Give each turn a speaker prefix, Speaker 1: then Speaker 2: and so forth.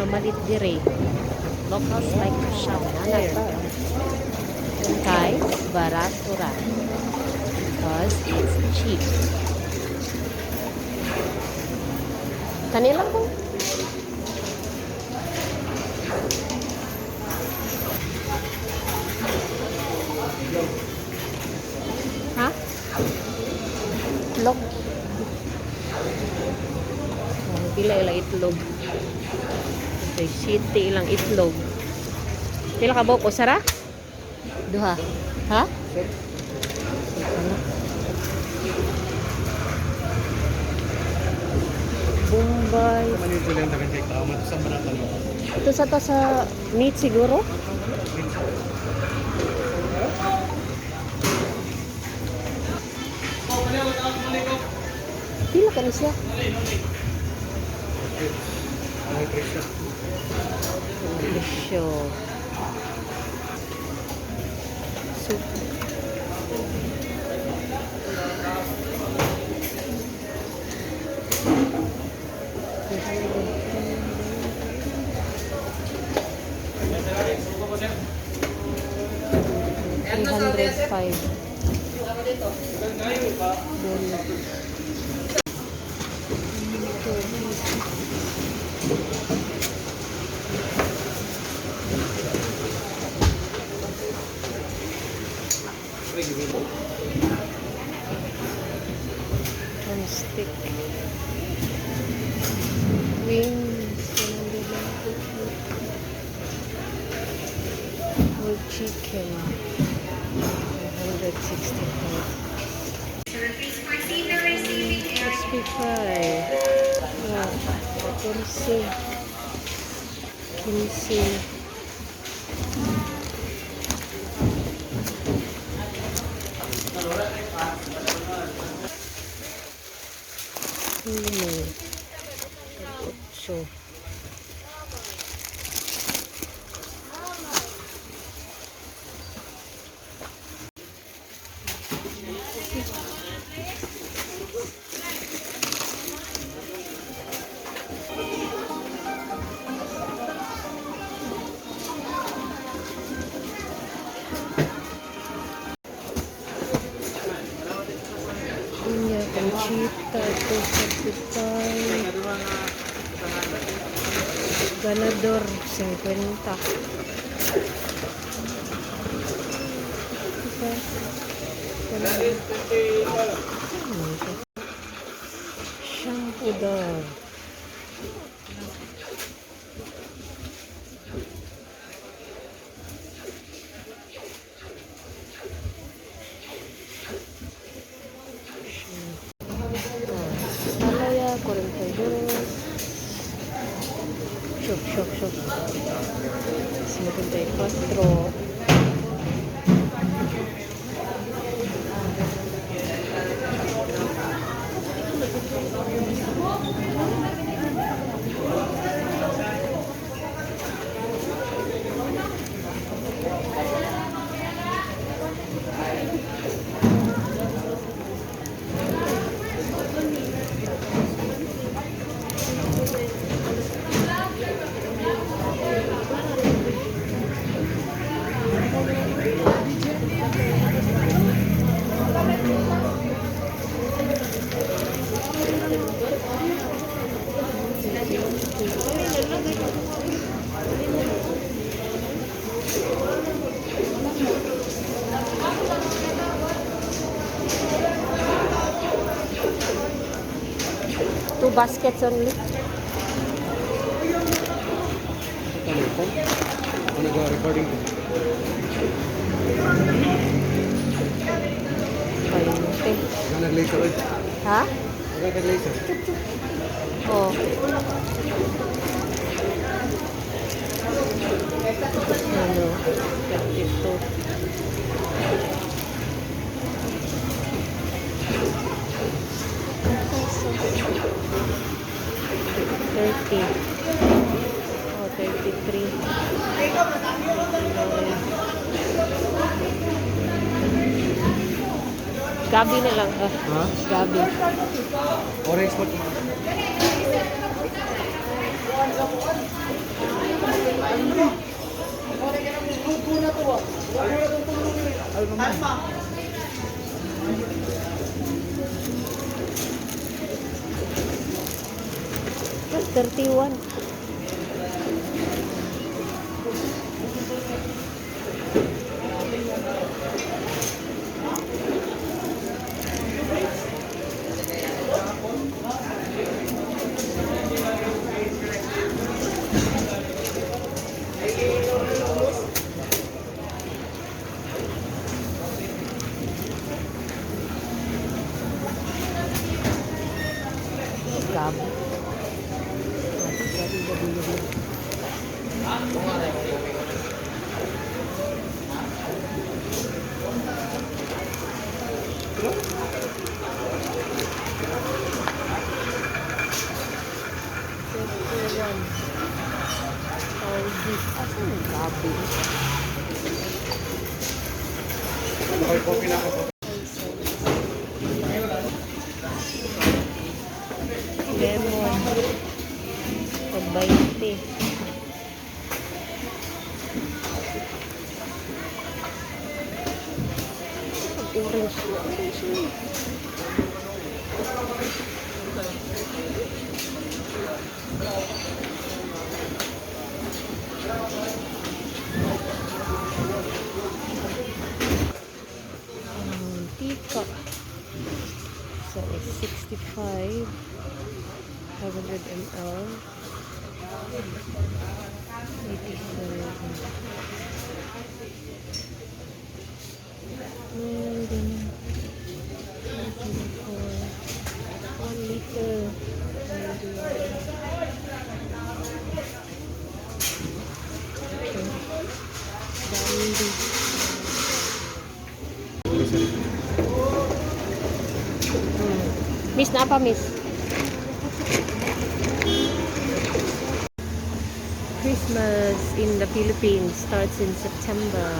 Speaker 1: Mamalit dire. Locals like to shop here. Kay barato ra. Because it's cheap. Kanila ko? Ha? Itlog. Oh, pila ilang itlog. Okay, city ilang itlog. Pila ka buok? Usa ra? Duha. Ha? Ano? Bombay. Ito sa to sa meat siguro? Pila ka ni siya? Presyo. Soup. 305. Doon. Drumstick. Wings. 198. Whole chicken. 165.
Speaker 2: Service for senior receiving area.
Speaker 1: 65. Yeah. 14. 15. Lima. Otso. Unya, Conchita, 245. Ganador, 50. Diba? Ganador. Ano ito? Shampoo daw. Ah, Alaya, 42. Shop, shop, shop. 54. Two baskets only.
Speaker 3: Ano ko? Ako nag-recording ko.
Speaker 1: 20.
Speaker 3: Ikaw nag-laser oy.
Speaker 1: Ha?
Speaker 3: Ikaw nag-laser.
Speaker 1: Oh. Ano? 32. Pesos. 30. Oh, 33. Gabi na lang. Ah,
Speaker 3: Ha?
Speaker 1: gabi.
Speaker 3: Orange po.
Speaker 1: Man. 31. Gab. Gabi, gabi, gabi. 31. Aldi. Asan yung gabi?
Speaker 3: Okay, coffee na ako.
Speaker 1: Lemon. Pag 20. Pag orange. Orange na. Mantika. So it's 65, 500 ml, 87. Well, 24, 1 liter. Okay. Dami.
Speaker 3: Laser.
Speaker 1: Miss na pa, miss. Christmas in the Philippines starts in September.